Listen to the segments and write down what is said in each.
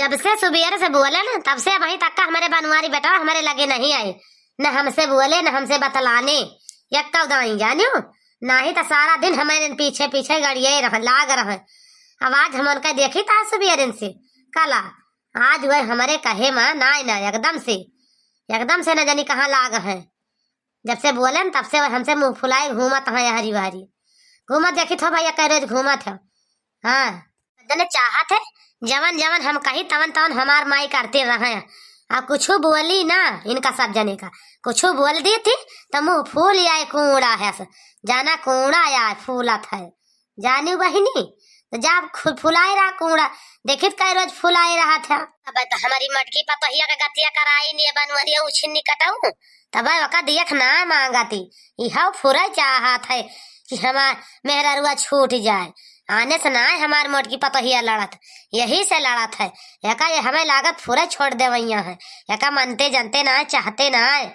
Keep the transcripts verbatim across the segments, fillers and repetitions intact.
जब से सुबेरे से बोले ना, तब से अबहीं तक का हमरे बनवारी बेटवा हमरे लगे नहीं आए, न हमसे बोले, न हमसे बतलाने। यक्का उदाई जानियो, नाही त सारा दिन हमरे पीछे पीछे गड़िए रह, लाग रहे। अब आज हम उनका देखी था सुबेरे से, कला आज वह हमरे कहे मा ना, ना, एकदम से, एकदम से न जानी कहाँ लाग है। जब से बोले न, तब से हमसे मुँह फुलाए घूमत है हरी बहरी। घूमत देखी थो भैया, कई रोज घूमत है। हाँ, जने चाहत है, जवन जवन हम कही तवन तवन हमार माई करते रहे। आ कुछ बोली ना इनका सब जने का, कुछ बोल दी थी तो मुँह फूल आए, कूड़ा है से। जाना कूड़ा आए फूलत है। जानी बहिनी, तो जा अब खु-, फुलाए रहा कूड़ा, देखित कई रोज फुलाए रहा था। अब तो हमारी मटकी पतोहिया का गतिया कराई नहीं, बनवरिया उछिन्नी कटाऊ, तब ओका देख ना मांगती। इहौ फुरै चाहत है कि हमार मेहररुआ छूट जाए। आने से ना है हमार मोटकी पतोहिया लड़त, यही से लड़त है। एका ये हमें लागत फुरै छोड़ देवैया है, एका मनते जनते ना है, चाहते ना है।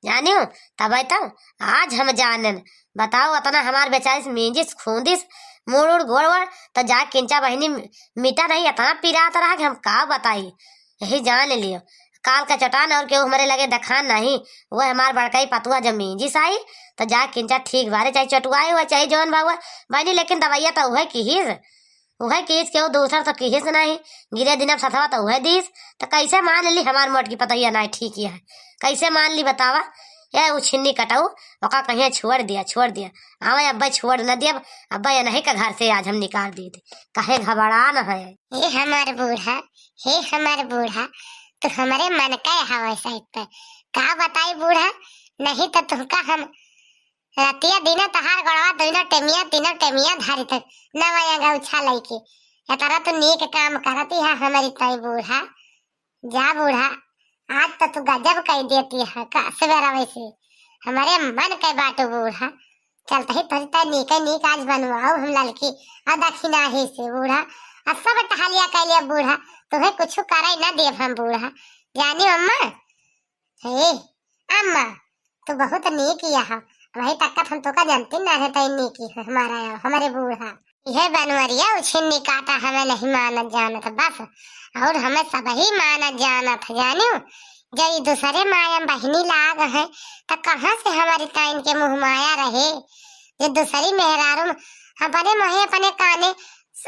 जानियो, तब तो आज हम जानन। बताओ, अतना हमार बेचारी से मींजिस, खूंदिस, मूड़ उड़, गोड़ वड़, तो जा किंचा बहिनी मिटा नहीं, अतना पिरात रहा कि हम का बताई। यही जान लियो, काल का चट्टान और केहू हमरे लगे देखान नहीं, वह हमार बड़काई पतुआ जब मींजिस आई, तो जा किंचा ठीक बारे, चाहे चटुआए हुआ, चाहे जौन बा हुआ, बहिनी, लेकिन दवाइया तो उहे किहिस। उहे किहिस, केहू दूसर तो किहिस नाही। गिरे दिनब सथवा तो उहे दीस। तो कैसे मान ली हमार मोटकी पतोहिया नाही ठीक है? कैसे मान ली बतावा? ये उछिन्नी कटाऊ, ओका कहिया छोड़ दिया, छोड़ दिया। आवे अब्बे छोड़ न दिया, अब्बे ये नहीं का घर से आज हम निकाल दिए थे। कहे घबरा न है। हे हमार बूढ़ा, हे हमार बूढ़ा, तू हमरे मन का हवा साइड पे। का बताई बूढ़ा, नहीं तो तुमका हम रतिया दिना तहार गोड़वा दुइनो टेमिया, तीनो टेमिया धारी तक नवा अंगा उछा लइके। एतरा तू नीक काम करती है हमरी ताई बूढ़ा। जा बूढ़ा, आज तो तू गजब कई देती है का सवेरा वैसे। हमरे मन के बाटू बूढ़ा। चलत ही तोरी ताई नीके नीक आज बनवाऊ हम ललकी। आ दक्षिणा ही से बूढ़ा। आ सब टहलिया कैलिया बूढ़ा। तुम्हें कुछ करे ना देब हम बूढ़ा। जानी अम्मा? हे अम्मा, तू बहुत नीक यह। वही तक हम तोका जानती ना है, तई नीक है हमारा, हमारे बूढ़ा। यह बनवरिया उछिन्नी काटा हमें नहीं मानत जानत बस, और हमें सबही मानत जानत है, जानियो। जब ई दूसरे माया में बहिनी लाग है, त कहाँ से हमारी ताइन के मुँह माया रहे? जे दूसरी मेहरारू में अपने मुँहे अपने काने,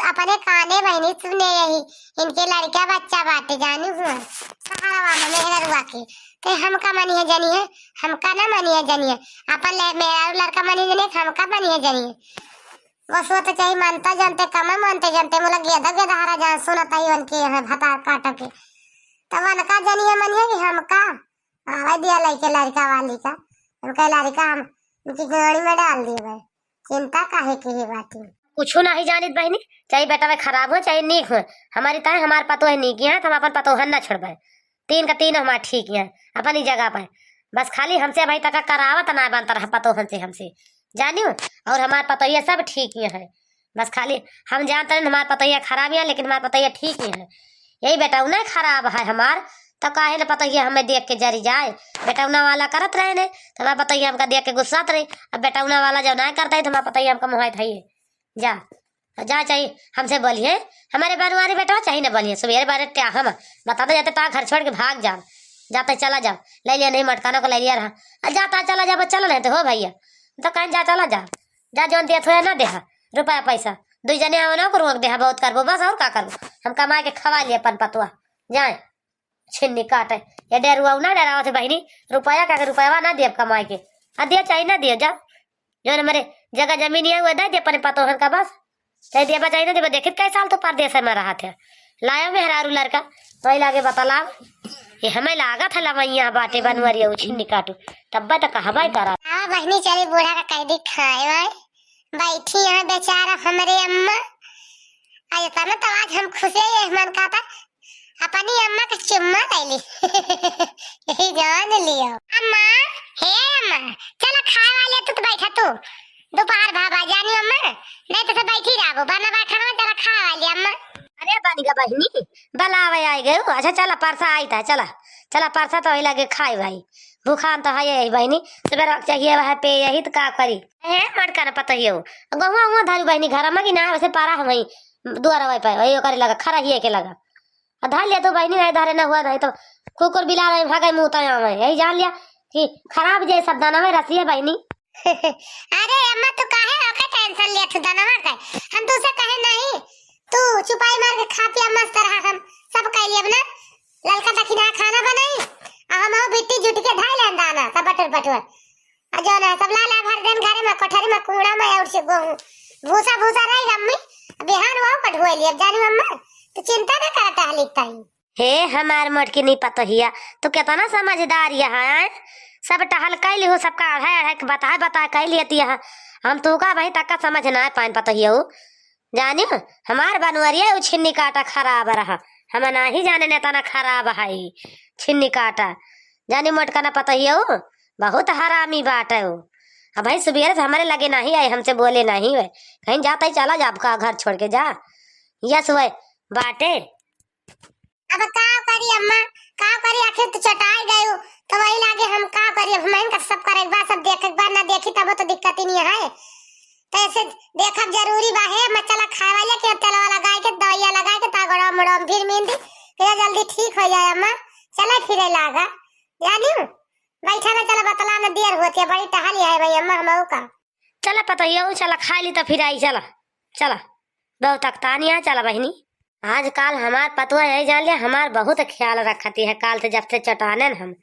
अपने काने बहिनी सुने यही, इनके लड़का बच्चा बाटे, जानी हुआ, सहारवा में मेहररुआ के। ते हमका मनिहे जनिहे, हमका ना मनिहे जनिहे, अपन ले मेहरारू लड़का मनिहे जनिहे, हमका मनिहे जनिहे। बस वो तो चाही मानता जानते, कमा मानते जानते, मुला गेदा गेदा हरा जान सुनता ही उनके यहाँ भतार काट के। तब उनका जनिहे मनिहे कि हमका? आवे दिया लइके लड़का वाली का, उनके लड़का हम उनकी गोड़ी में डाल दिए भाई। चिंता काहे की है बाटी? कुछू नाही जानित बहिनी, चाहे बेटवा खराब हो चाहे नीक हो, हमारी ताई हमार पतोह नीक है, तो हम अपन पतोहन ना छोड़बे। तीन का तीन हमार ठीक है, अपनी जगह पर। बस खाली हमसे अभी तक करावत ना बनता रहा पतोहन से हमसे, जानियो। और हमार पतोहिया सब ठीक ही है, बस खाली हम जानते हैं हमार पतोहिया खराब है, लेकिन हमार पतोहिया ठीक ही है। यही बेटौना खराब है हमार, तो काहे न पतोहिया हमें देख के जरी जाए। बेटौना वाला करत रहे ने, तो हमार पतोहिया हमका देख के गुस्सात रही। अब बेटौना वाला जो ना करता है, तो हमार पतोहिया हमका मुहाइत है। जा, जा, चाहे हमसे बोलिए, हमारे बनवारी बेटवा चाहे न बोलिए, सुबेरे बारे ट्या हम बता दे जाते, तो घर छोड़ के भाग जाओ, जाते चला जाओ, ले लिया नहीं मटकाना को ले लिया रहा, आ जाता चला जाओ, चला नहीं तो हो भैया, तो कहीं जा चला जाओ, जा जौन दिया थोड़ा ना देहा, रुपया पैसा, दुई जने आवना को रोक देहा, बहुत करबो बस, और का करबो, हम कमा के खवा लिए अपन पतवा, जाए। छिन्नी काटे। ये डेरुआ ना डेरावत है बहिनी, रुपया का के रुपया ना दियब कमाए के। आ दिया चाहे ना दिया, जा। जौन हमरे जगह जमीन है, वो दे दे अपने पतोहन का बस। चाहे देबा चाहे ना देबा, देखित कई साल तो परदेस में रहत है। लायो मेहरारू लड़का, तो लागे बतलाव। ये हमें लागत है लवैया बाटे बनवरिया उ छिन्नी काटू। तब्बे तो कहबा ही करा। आवा बहिनी, चली बूढ़ा का कैदी खाए वाए। बैठी यहाँ बेचारा हमरे अम्मा। आ इतना तो आज हम खुशे ये मन का था, अपनी अम्मा के चुम्मा ले ली। यही जान लियो। अम्मा, हे अम्मा, चला खाए वाले तू तो बैठा तू। दोपहर भा बा जानी अम्मा, नहीं तो से बैठी रहबो। बना बा खाना, चला खाए वाली अम्मा। अरे बन गा बहिनी, बलावे आए गए हो। अच्छा चला परसा आई था, चला, चला परसा तो वही लगे खाए भाई। भूखान तो है यही बहिनी, सुबह रख चाहिए वह पे यही तो का करी। हे मटका न पता ही हो, गहुआ हुआ धारू बहिनी घर में कि ना वैसे पारा हम वही दुआरा वही पे वही ओकरे लगा खरा ही के लगा। अब धर ले तू बहिनी, नहीं धरे ना हुआ, नहीं तो कुकुर बिलार भागे मुँह तय आवे। यही जान लिया कि खराब जे सब दाना में रसी है बहिनी। अरे अम्मा, तू काहे ओके टेंशन लेत हू दानवा के? हम तुझसे कहे नहीं, तू चुपाई मार के खा पिया मस्त रहा, हम सब कह लिए अपना। ललका दखिना खाना बनाई, आ हम बिट्टी जुट के धाई लेन दाना सब बटोर बटोर। आ जो ना सब लाला भर दिन घरे में कोठरी में कूड़ा में और से गोहूँ भूसा भूसा रही अम्मी, बिहान वो कटुआ लिए। अब जानी अम्मा, तू चिंता ना करता है लिखता ही। हे हमार मोटकी नी पतोहिया, तू केतना समझदार यह है। सब टहल कैली हो, सबका अढ़ाई अढ़ाई के बताए बताए कैली हती यह। हम तू का वहीं तक का समझ ना पाइन पतोहिया हो। जानियो, हमार बनवरिया उ छिन्नी काटा खराब रहा। हम नाही जाने ने तना खराब है ई छिन्नी काटा। जानी मोटका ना पतोहिया हो, बहुत हरामी बाटे हो। अब भाई सुबेरे से हमारे लगे नहीं आए, हमसे बोले नहीं हुए। कहीं जाता ही चला जा, आपका घर छोड़ के जा। यस हुए बाटे। अब का करी अम्मा, का करी, आखिर तो चटाई गयो, तो वही लागे हम का करी। अब हम का सब करे के बा, सब देखे के बा, ना देखी तब तो दिक्कत ही नहीं है। तो ऐसे देखब जरूरी बा। हे अम्मा, चला खाए वाले के तेलवा लगाए के, दवाइया लगाए के, तागड़ा मुड़वा में फिर मेहंदी के जल्दी ठीक हो जाए अम्मा। चले फिरे लागा, जानियो, बैठा ना, चला बतला ना, देर होती है, बड़ी टहली है भाई अम्मा, हम का। चला पतोहिया, चला खाए ली तो फिर आई, चला, चला। बहुत अकतानी है, चला बहिनी। आजकल हमार पतोहिया यही जान लिया, हमार बहुत ख्याल रखती है। काल से जब से चटाने न हम,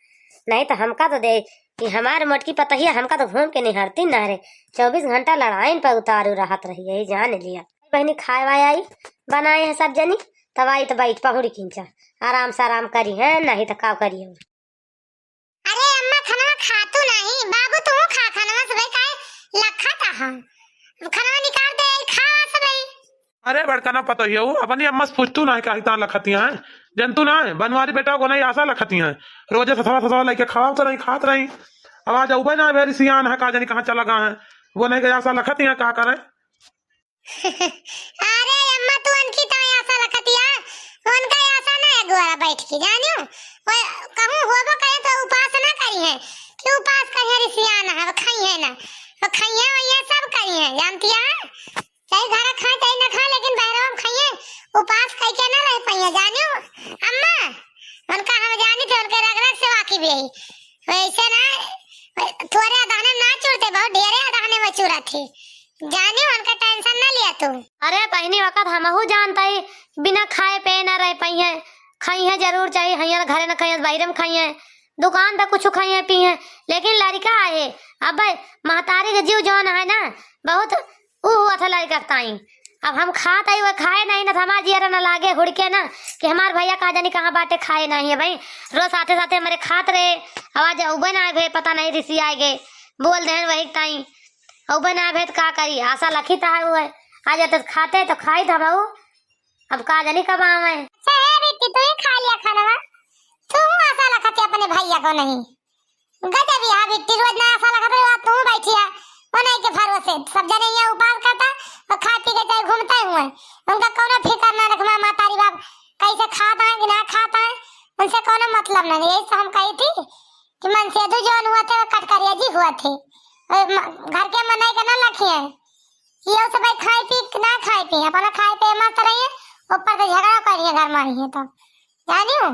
नहीं तो हमका तो दे, कि हमार मोटकी पतोहिया हमका तो घूम के निहारती न रे। चउबीस घंटा लड़ाइन पर उतारू रहत रही, यही जान लिया। बहिनी खाए वाए आई, बनाए हैं सब जनी, तब आई तो बैठ पहुड़ी खींचा, आराम से आराम करी है, नहीं तो का करी है। अरे अम्मा, खनवा खातू नहीं, बाबू तू खा खनवा सबे, काहे लखत आहा? खनवा निकाल दे, खा सबे। अरे बड़का ना पतोहिया, अपनी अम्मा से पूछतू ना है, काहे ता लखती हैं? जनतू ना है, बनवारी बेटा को नहीं आशा लखती हैं। रोजे ससवा ससवा लेके खाओ तो नहीं खात रही। अब आज उबे ना भेरी सियान है, का जानी कहाँ चला गया है। वो नहीं गया आशा लखती हैं, का करे? अरे अम्मा, तू उनकी तो आशा रखतिया, उनका आशा ना है गोरा बैठ के, जानियो। वो कहूँ होबो करे तो उपास ना करी है कि उपास करी है, रिसियान है, वो खाई है ना, वो खाई है, वो ये सब करी है, जानती है। चाहे घर खाए, चाहे ना खाए, लेकिन बहरवा में खाई है, उपास कई के ना रह पाई है, जानियो। अम्मा, उनका हम जानी थे, उनके रग रग से वाकिफ यही। वैसे ना, थोरे अदहने में ना चुरते, बहुत ढेरे अदहने में चुरत ही। जानी उनका टेंशन ना लिया तू। अरे बहिनी, वक़्त हमहू जानत ही, बिना खाए पे ना रह पाई हैं। खाई हैं जरूर, चाहे हइया घरे न खाई हैं, बाहरे में खाई हैं, दुकान पे कुछ खाई हैं, पी हैं, लेकिन लड़िका है। अब महतारी के जीव जौन है ना, बहुत ऊ हुआ था लड़िका के ताई। अब हम खात आई, वो खाए नहीं ना, तो हमार जियरा ना लागे हुड़के ना कि हमार भैया का जानी कहाँ बाटे, खाए नहीं है भाई। रोज साथे साथे हमारे खात रहे, आवाज उबे ना आए भे, पता नहीं रिसी आए गए, बोल देहन वही ताई। उबे ना आए भे तो का करी, आशा लखी ता है वो है। आ जाते तो खाते तो खाई था बाबू, अब का जानी कब आवे। अच्छा है बेटी, तू ही खा लिया खाना, तू आशा लखती अपने भैया को नहीं। गजब यहाँ बिट्टी रोज नया साल खातिर रात तू बैठी है, वो नहीं के भरोसे सब जने यहाँ उपास करता और खा पी के चाहे घूमते हुए, उनका कौनो फिकर ना रखमा। महतारी बाप कैसे खाता है कि ना खाता है, उनसे कौनो मतलब नहीं। यही से हम कही थी कि मनसेधु जौन हुआ थे, वो कटकरिया जी हुआ थे, वो म-, घर के मनई के ना लखी है। ये सब भाई खाए पी के ना खाए पी, अपना खाए पे मस्त रहिए, ऊपर से झगड़ा करिए घर में आई है तो, जानियो।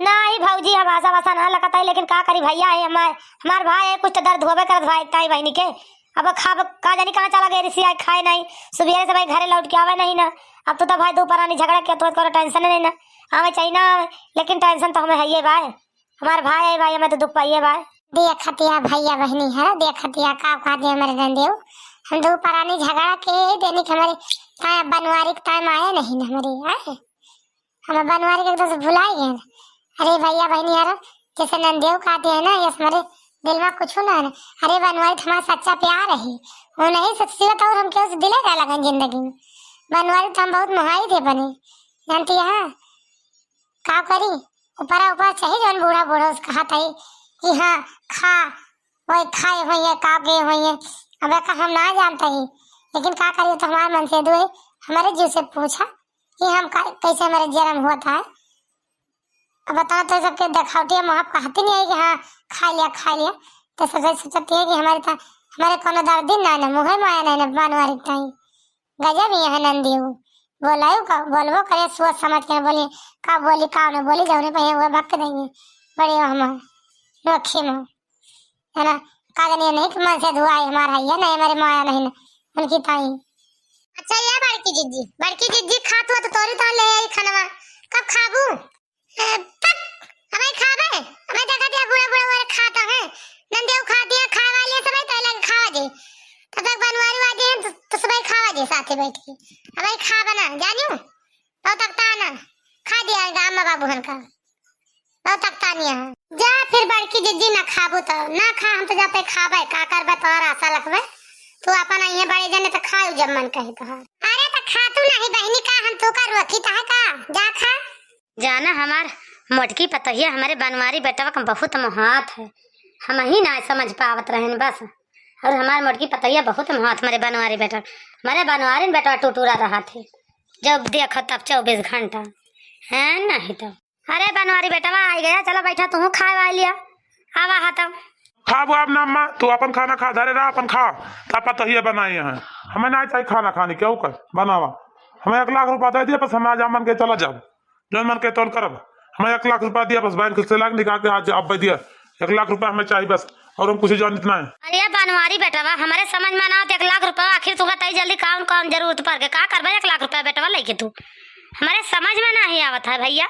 नाही भौजी, हम आशा वाशा ना लखत है, लेकिन का करी भैया है हमार, हमार भाई है, कुछ तो दर्द होबे करत भाई ताई बहिनी के। अब खाब का जानी कहाँ चला गए रिसिया, खाए नहीं, सुबेरे से भाई घरे लौट के आवे नहीं ना। अब तो, तो भाई दो परानी झगड़ा किया तो कोनो टेंशन नहीं ना, आवे चाहे ना आवे, लेकिन टेंशन तो हमें है ये भाई, हमार भाई है भाई, हमें तो दुख पाइए भाई। देखतिया भैया बहिनी है, देखतिया का कहते हमारे नंदेव, हम दो परानी झगड़ा के देनी कि हमारे ताए बनवारी के ताए में आए नहीं ना हमारे आए। हम बनवारी के एकदम से भुलाई गए। अरे भैया बहिनी यार, जैसे नंदेव कहते हैं ना, ये हमारे दिल में कुछ ना है। अरे बनवारी तो हमारा सच्चा प्यार है, वो नहीं सच्ची बात और हम क्यों से दिले का लगन जिंदगी में। बनवारी तो हम बहुत मुहाई थे बने, जानती है। का करी, ऊपरा ऊपर चाहे जौन बूढ़ा बूढ़ा उसका हाथ आई कि हाँ खा, वही खाए हुई है, का गए हुई है। अब का हम ना जानते ही, लेकिन का करिए तो हमारे मनसेधु है, हमारे जीव से पूछा कि हम का, कैसे हमारे जन्म हुआ था। अब बता तो सबके देखावटिया मुँह कहती नहीं है कि हाँ खा लिया, खा लिया, तो सोचे सोचती है कि हमारे ता-, हमारे कोनो दर्द दिन ना, ना मुँहे में आया नहीं ना बनवारी ताई। गजब ही है नंदी हो, बोलायु का, बोलबो करे सोच समझ के बोली, का बोली, का न बोली, जौने पे हुआ भक देंगे। बड़े हो हमार नोखे में, है ना? का जानिए नहीं कि मन से धुआई हमार है, ये नहीं हमारे माया नहीं ना, उनकी ताई। अच्छा, ये बड़की जिज्जी, बड़की जिज्जी खात हुआ तो तोरी तान ले आई खनवा, कब खाबू? ए, पक, अबे खाबे, अबे देखा दिया बूढ़ा बूढ़ा वाले खाता है, नंदियो खा दिया, खाए वाले सब तो लगे खावा जे, तब तक बनवारी वाजे हैं तो, तो सब खावा जे साथे बैठ के, अबे खा बना, जानियो? बहुत तकता ना, खा दिया गाम में बाबू हन का, बहुत तकता नहीं है। जा फिर बड़की जिज्जी ना खाबू तो, ना खा, हम तो जाते खाबे, का करबे तोहर आशा रखबे, तू अपन अइहे बड़े जने तो खाऊ जब मन कहे तोहर। अरे तो खा तू नहीं बहनी का, हम तू का रोकी तो है का, जा खा। जाना हमार मोटकी पतोहिया हमरे बनवारी बेटवा का बहुत मोहात है, हम ही ना समझ पावत रहन बस। और हमार मोटकी पतोहिया बहुत मोहात हमरे बनवारी बेटवा, हमरे बनवारी बेटवा टुटुरा रहा थे, जब देखो तब चौबीस घंटा है नहीं तो। अरे बनवारी बेटवा आई गया, चलो बैठा तू खाए वाए लिया, आवा हा तब। खाबू आप ना अम्मा, तू अपन खाना खा, धरे रहा अपन खा, तब पतोहिया बनाई है, हमें ना चाहिए खाना खाने, क्यों कर बनावा, हमें एक लाख रुपया दे दिया, बस हम आज मन के चला जाब। जौन मन के तौन करब। हमें एक लाख रुपया दिया, बस बैंक से लाख निकाल के आज अब दिया। एक लाख रुपया हमें चाहिए बस, और हम कुछ जानत ना है। अरे बनवारी बेटवा, हमरे समझ में ना आवत एक लाख रुपया, आखिर तू बताई जल्दी कौन कौन जरूरत पड़ गए, का करबे एक लाख रुपया बेटवा लेके तू? हमरे समझ में नहीं आवत है भैया।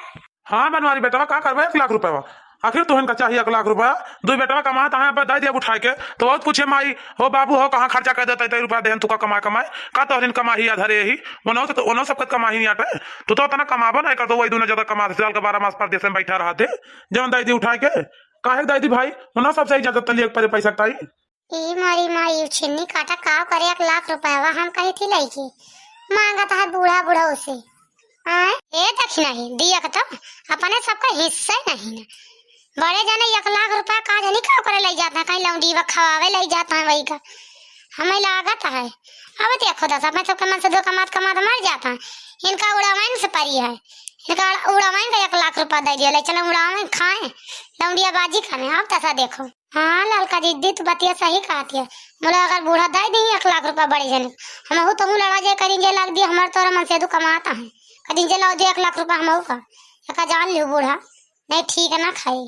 हाँ बनवारी बेटवा, का करबे एक लाख रुपया? आखिर तुहन का चाहिए एक लाख रुपया? दुई बेटवा कमात है, अब दे दिया उठाए के, तो बहुत पूछे माई, हो बाबू हो, कहाँ खर्चा कर देता है रुपया देहन तुका कमाए कमाए, का तोहरिन कमाही या धरे ही, ओनो तो, ओनो सबके कमाही नहीं आटे, तू तो उतना कमाबो नहीं कर, तो वही दोनों ज्यादा कमा, साल के बारह मास परदेश में बैठा रहा थे, जवन दे दी उठाए के, काहे दे दी भाई, ओनो सबसे इजाजत लिए पर पैसा ताई। ई मारी माई, छिन्नी काटा का करे एक लाख रुपया, हम कही थी लइके, मांगत है बूढ़ा बूढ़ा उसे। आय, ए दखिनही, दिया के तो अपने सबका हिस्सा ही नहीं ना। बड़े जने एक लाख रुपया का जानी का करे लई जात हैं, कहीं लौंडी बा खवावे लई जात हैं वही का। हमें लागत है। अब देखो दस, अपने सबके मन से दो कमात कमात मर जात हैं। इनका उड़ावैन से परी है। इनका उड़ावैन का एक लाख रुपया दे दिया, ले चलो उड़ावैन खाएं, लौंडिया बाजी खाने। अब तसा देखो। हाँ, ललका जिज्जी, तू बतिया सही कहत है। मोला अगर बूढ़ा दे दी एक लाख रुपया बड़े जने, हमहू तहू लड़ा जाए करी, जे लाग दी, हमार तोरा मन से दू कमात है। कदी जे लाओ दे एक लाख रुपया हमहू का। एका जान लियो बूढ़ा, नहीं ठीक है ना खाई।